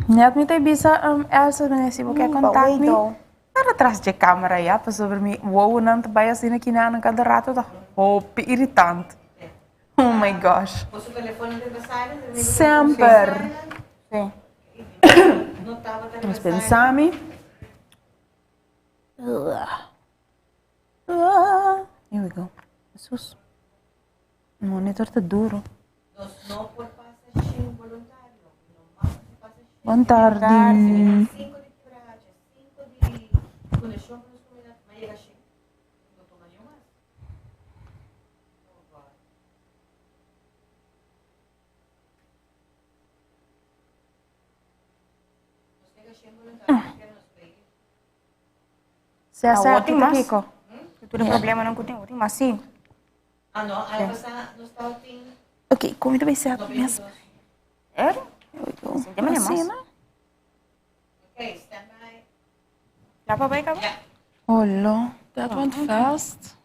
Net mi ta bisa um, Elsa, mi si bo ke contact mi. Para tras dje camera ya, pasobra mi wowonan ta bai asina kinanan kada rato ta hopi irritant. Oh my gosh. Semper. Nos pensami. Here we go. Jesus. Monitor ta duro. Bon tardi. Sea Awor tin mas. Kiko. Tur e problemanan ku tin, awor tin mas sí. Ok, kon mi ta bay set mes? Er? Here we go. Sinti manera mas. Asina. La pa bay kaba? Holo, that went fast.